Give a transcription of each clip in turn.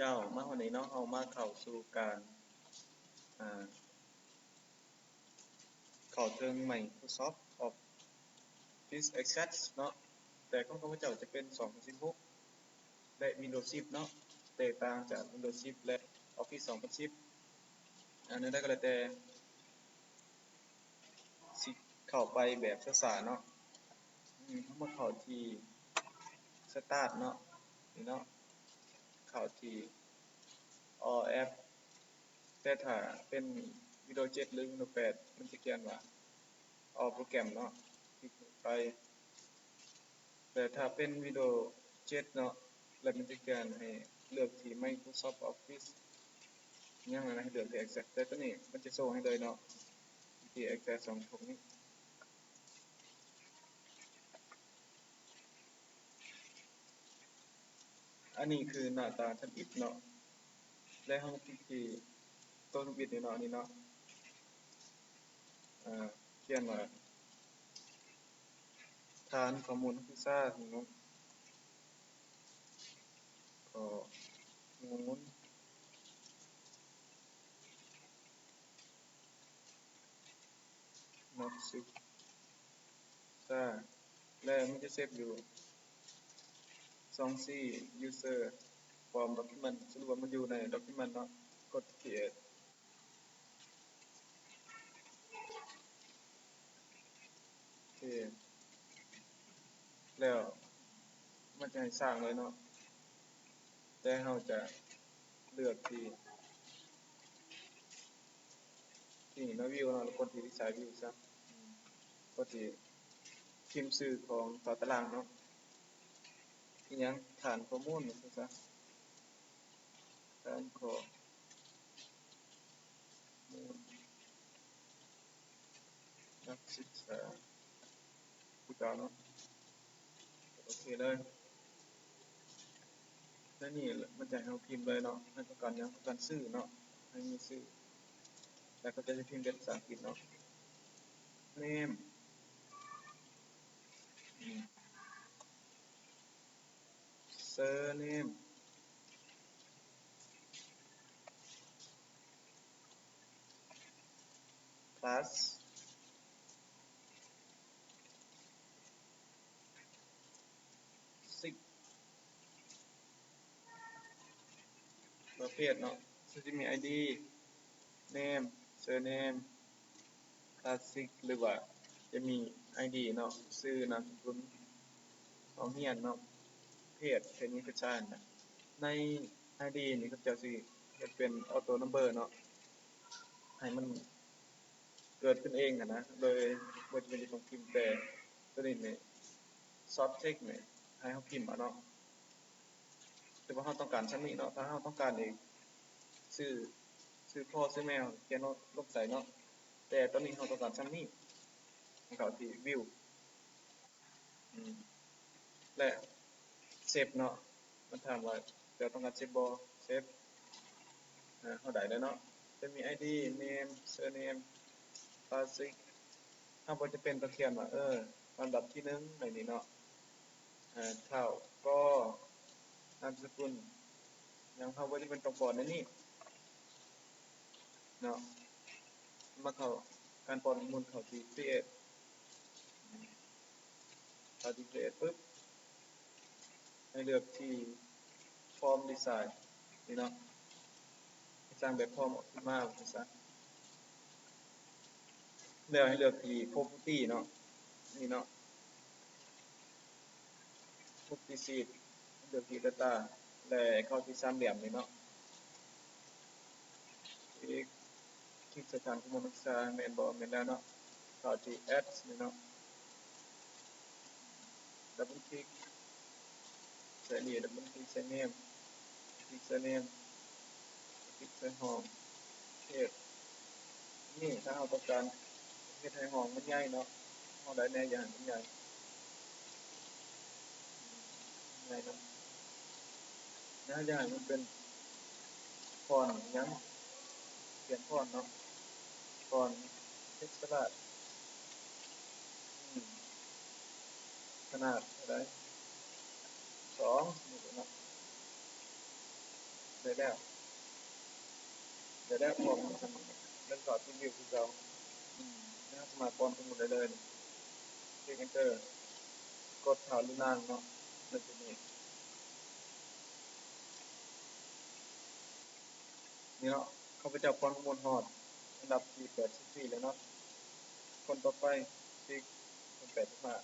ເຈົ້າ ມາຮອດນີ້ເນາະ ເຮົາມາເຂົ້າສູ່ການ ອ່າ ເຂົ້າເຖິງ Microsoft Office Access ເນາະ ແຕ່ຂອງຂ້າພະເຈົ້າຈະເປັນສອງພັນສິບຫົກ ແລະ Windows ສິບເນາະ ແຕກຕ່າງຈາກ Windows ສິບ ແລະ Office ສອງພັນສິບ ອັນໃດກໍແລ້ວແຕ່ ຊິເຂົ້າໄປແບບຊ້າໆເນາະ ອືມ ເຮົາມາເຂົ້າທີ່ Start ເນາະ ນີ້ເນາະ ເຂົ້າທີ່ All Apps ແຕ່ຖ້າເປັນ Windows ເຈັດ ຫຼື Windows ແປດ ມັນຈະຂຽນວ່າ All Program ເນາະ ຄລິກໄປ ແຕ່ຖ້າເປັນ Windows ເຈັດ ເນາະ ແລ້ວມັນຈະຂຽນໃຫ້ເລືອກທີ່ Microsoft Office ຫຍັງນັ້ນ ໃຫ້ເລືອກທີ່ Access ແຕ່ໂຕນີ້ມັນຈະໂຊໃຫ້ເລີຍເນາະ ທີ່ Access ສອງພັນສິບຫົກນີ້ ອັນນີ້ຄືໜ້າຕາທຳອິດເນາະ ແລະ ເຮົາມາຄລິກທີ່ໂຕທຳອິດນີ້ເນາະ ນີ້ເນາະ ອ່າ ຂຽນວ່າ ຖານຂໍ້ມູນນັກສຶກສາເນາະ ຂໍ້ມູນ ນັກສຶກສາ ແລະ ມັນຈະເຊບຢູ່ ສອງສີ່ user form document ສະຫຼຸບວ່າມັນຢູ່ໃນ document ເນາະ ກົດ create ໂອເຄ ແລ້ວມັນຈະໃຫ້ສ້າງເລີຍເນາະ ແຕ່ເຮົາຈະເລືອກທີ່ ທີ່ໜ້າ view ເນາະ ແລ້ວກົດທີ່ design view ຊະ ອືມ ກົດທີ່ພິມຊື່ຂອງຕົວຕາລາງເນາະ ອີຫຍັງ ຖານຂໍ້ມູນວ່າຊັ້ນຊະ ຖານຂໍ້ມູນ ນັກສຶກສາຜູ້ເກົ່າເນາະ ໂອເຄເລີຍ ແລ້ວນີ້ມັນຈະໃຫ້ເຮົາພິມເລີຍເນາະ ໃຫ້ຕ້ອງການຫຍັງ ຕ້ອງການຊື່ເນາະ ໃຫ້ມີຊື່ ແລ້ວກໍຈະພິມເປັນພາສາອັງກິດເນາະ name ອືມ surname class six ປະເພດເນາະ ຊິມີ ID name surname class six ຫຼືວ່າຈະມີ ID ເນາະ ຊື່ ນາມສະກຸນ ຫ້ອງຮຽນເນາະ ເພດ ເພດນີ້ເພດຊາຍນະ ໃນ ID ນີ້ເຂົາເຈົ້າຊິເຮັດເປັນ auto number ເນາະ ໃຫ້ມັນເກີດຂຶ້ນເອງຫັ້ນນະ ໂດຍບໍ່ຈຳເປັນຈະຕ້ອງພິມ ແຕ່ໂຕນີ້ນີ້ soft text ນີ້ໃຫ້ເຮົາພິມເອົາເນາະ ແຕ່ວ່າເຮົາຕ້ອງການຊ່ຳນີ້ເນາະ ຖ້າເຮົາຕ້ອງການອີກ ຊື່ ຊື່ພໍ່ຊື່ແມ່ຂຽນລົງໃສ່ເນາະ ແຕ່ຕອນນີ້ເຮົາຕ້ອງການຊ່ຳນີ້ ເຮົາເຂົ້າທີ່ view ອືມ ແລະ save ເນາະ ມັນຖາມວ່າເຈົ້າຕ້ອງການ save ບໍ່ save ເຮົາໄດ້ແລ້ວເນາະ ຈະມີ ID name surname class six ເຮົາບໍ່ຈຳເປັນຕ້ອງຂຽນວ່າ ເອີ ລຳດັບທີໜຶ່ງ ແບບນີ້ເນາະ ເອີ ທ້າວ ກໍ ນາມສະກຸນ ຫຍັງ ເຮົາບໍ່ຈຳເປັນຕ້ອງປ້ອນໃນນີ້ເນາະ ມາເຂົ້າ ການປ້ອນຂໍ້ມູນເຂົ້າທີ່ create ເຂົ້າທີ່ create ປຶບ ໃຫ້ເລືອກທີ່ form design ນີ້ເນາະ ສ້າງແບບຟອມອອກມາວ່າຊັ້ນຊະ ແລ້ວໃຫ້ເລືອກທີ່ property ເນາະ ນີ້ເນາະ property sheet ເລືອກທີ່ data ແລະ ເຂົ້າທີ່ສາມຫຼ່ຽມນີ້ເນາະ ຄລິກ ຄລິກສະຖານຂໍ້ມູນສຶກສາ ແມ່ນບໍ່? ແມ່ນແລ້ວເນາະ ເຂົ້າທີ່ add ນີ້ເນາະ double click ໃສ່ນີ້ double click ໃສ່ name ຄລິກໃສ່ name ຄລິກໃສ່ຫ້ອງ ເພດ ນີ້ ຖ້າເຮົາຕ້ອງການເຮັດໃຫ້ຫ້ອງມັນໃຫຍ່ເນາະ ເຮົາໄດ້ແນ່ ຢ່າໃຫ້ມັນໃຫຍ່ ໃຫຍ່ເນາະ ແລ້ວຢາກໃຫ້ມັນເປັນຟອນຫຍັງ ຂຽນຟອນເນາະ ຟອນເທັກສະລາດ ອືມ ຂະໜາດເທົ່າໃດ ສອງ ນີ້ເນາະ ໄດ້ແລ້ວ ໄດ້ແລ້ວ ພວກມັນເລີ່ມເຂົ້າທີ່ວິວຄືເກົ່າ. ອືມ ແລ້ວເຮົາສາມາດປ້ອນຂໍ້ມູນໄດ້ເລີຍ. ຄລິກ Enter ກົດຖ້າ ຫຼື ນາງເນາະ ໃນຈຸດນີ້. ນີ້ເນາະ ຂ້າພະເຈົ້າປ້ອນຂໍ້ມູນຮອດອັນດັບທີແປດສິບສີ່ແລ້ວເນາະ. ຄົນຕໍ່ໄປ ອີກຄົນແປດສິບຫ້າ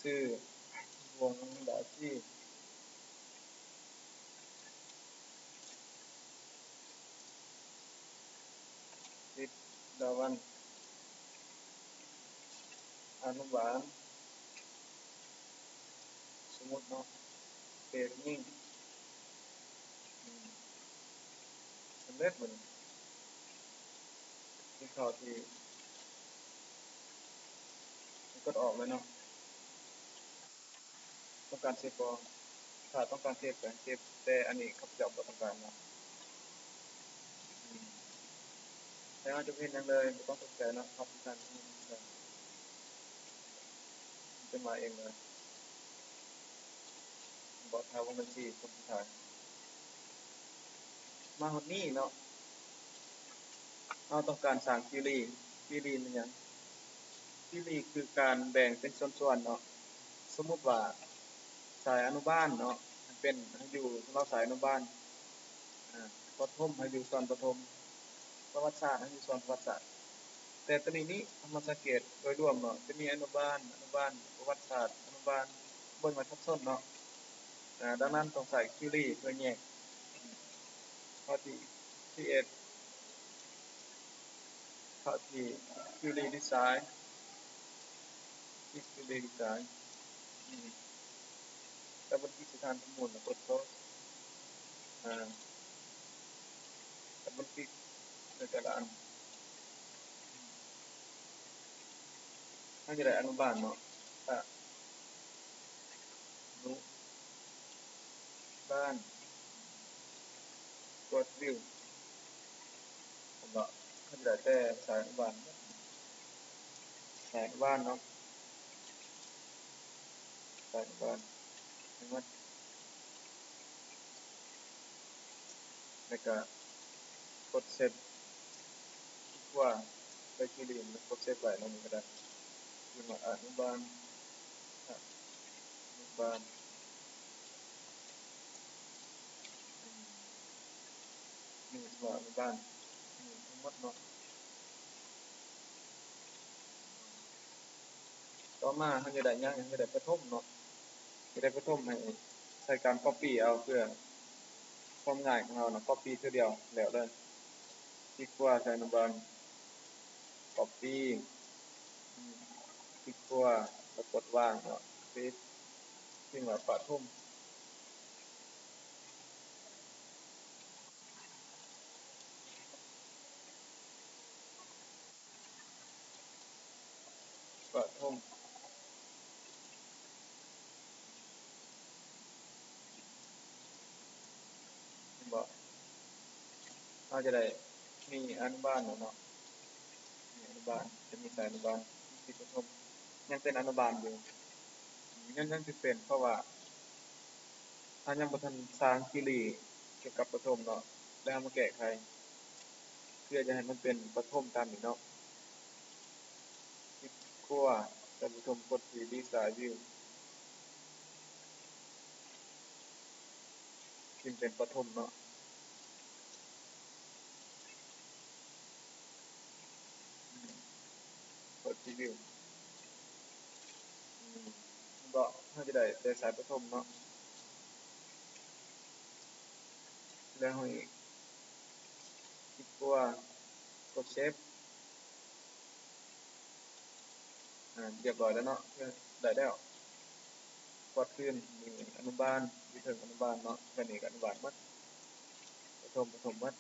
ຊື່ ວົງດາຊີ ສິດດາວັນ ອະນຸບານ ສົມມຸດເນາະ ເດັກຍິງ. ອືມ ສຳເລັດບັດນີ້ ກິນເຂົ້າທີ່ ກົດອອກເລີຍເນາະ. ຕ້ອງການເຊບບໍ່? ຖ້າຕ້ອງການເຊບກໍໃຫ້ເຊບ, ແຕ່ອັນນີ້ຂ້າພະເຈົ້າບໍ່ຕ້ອງການເນາະ. ອືມ ແລ້ວເຮົາຈະເຮັດຫຍັງເລີຍ ບໍ່ຕ້ອງຕົກໃຈເນາະ, ເຮົາຕ້ອງການ ມັນຈະມາເອງເລີຍ. ບໍ່ ຖ້າວ່າມັນຊິຄົນສຸດທ້າຍ ມາຮອດນີ້ເນາະ ເຮົາຕ້ອງການສ້າງຄິວຣີ. ຄິວຣີແມ່ນຫຍັງ? ຄິວຣີຄືການແບ່ງເປັນສ່ວນໆເນາະ. ສົມມຸດວ່າສາຍອະນຸບານເນາະ ເປັນ ໃຫ້ຢູ່ສຳລັບສາຍອະນຸບານ ອາ ປະຖົມໃຫ້ຢູ່ສອນປະຖົມ, ປະຫວັດສາດໃຫ້ຢູ່ສອນປະຫວັດສາດ. ແຕ່ຕອນນີ້ນີ້ ເຮົາມາສັງເກດໂດຍລວມເນາະ ຈະມີອະນຸບານ, ອະນຸບານປະຫວັດສາດ, ອະນຸບານເບິ່ງແລ້ວສັບສົນເນາະ. ອາ ດັ່ງນັ້ນຕ້ອງໃຊ້ຄິວຣີເພື່ອແຍກ. ຂໍ້ທີສິບເອັດ ເຂົ້າທີ່ຄິວຣີດີໄຊນ໌ ຄລິກຄິວຣີດີໄຊນ໌ ອືມ ດັບເບິນຄລິກໃສ່ຖານຂໍ້ມູນ ແລ້ວກົດໂຄລສ ອາ ດັບເບິນຄລິກໃນແຕ່ລະອັນ. ເຮົາຈະໄດ້ອະນຸບານເນາະ ອະນຸບານ ກົດວິວ ເຫັນບໍ່? ເຮົາຈະໄດ້ແຕ່ສາຍອະນຸບານ ສາຍອະນຸບານເນາະ ສາຍອະນຸບານທັງໝົດ. ແລ້ວກະກົດເຊບ ຄລິກຂວາໄປທີ່ລີນ ແລ້ວກົດເຊບໄວ້ນຳນີ້ກໍໄດ້ ເປັນວ່າອະນຸບານ ອະນຸບານ ອືມ ນີ້ວ່າອະນຸບານ ອືມ ທັງໝົດເນາະ. ຕໍ່ມາເຮົາຈະໄດ້ຫຍັງ? ເຮົາຈະໄດ້ປະຖົມເນາະ ຈະໄດ້ປະຖົມໃຫ້ໃຊ້ການກັອບປີ້ເອົາ ເພື່ອຄວາມງ່າຍຂອງເຮົານະ ກັອບປີ້ເທື່ອດຽວແລ້ວເລີຍ. ຄລິກຂວາໃສ່ອະນຸບານ ກັອບປີ້ ອືມ ຄລິກຂວາ ແລ້ວກົດວາງເນາະ ເພຈ ພິມວ່າປະຖົມ. ປະຖົມ ເຫັນບໍ່? ເຮົາຈະໄດ້ມີອະນຸບານແລ້ວເນາະ ມີອະນຸບານ ຈະມີສາຍອະນຸບານ ມີປະຖົມ ຍັງເປັນອະນຸບານຢູ່ ຍັງ ຍັງຊິເປັນ ເພາະວ່າ ເຮົາຍັງບໍ່ທັນສ້າງຄິວຣີກ່ຽວກັບປະຖົມເນາະ ແລ້ວເຮົາມາແກ້ໄຂ ເພື່ອຈະໃຫ້ມັນເປັນປະຖົມຕາມນີ້ເນາະ. ຄລິກຂວາ ແລ້ວປະຖົມ ກົດທີ່ດີໄຊນ໌ວິວ ພິມເປັນປະຖົມເນາະ. ອືມ ກົດທີ່ວິວ ອືມ ເນາະ ເຮົາຈະໄດ້ແຕ່ສາຍປະຖົມເນາະ ແລ້ວເຮົາອີກ ຄລິກຂວາ ກົດເຊບ ອາ ຮຽບຮ້ອຍແລ້ວເນາະ ໄດ້ແລ້ວ. ກວດຄືນ ມີອະນຸບານ ຢູ່ເທິງອະນຸບານເນາະ ແຖວນີ້ກໍອະນຸບານໝົດ ປະຖົມ ປະຖົມໝົດ.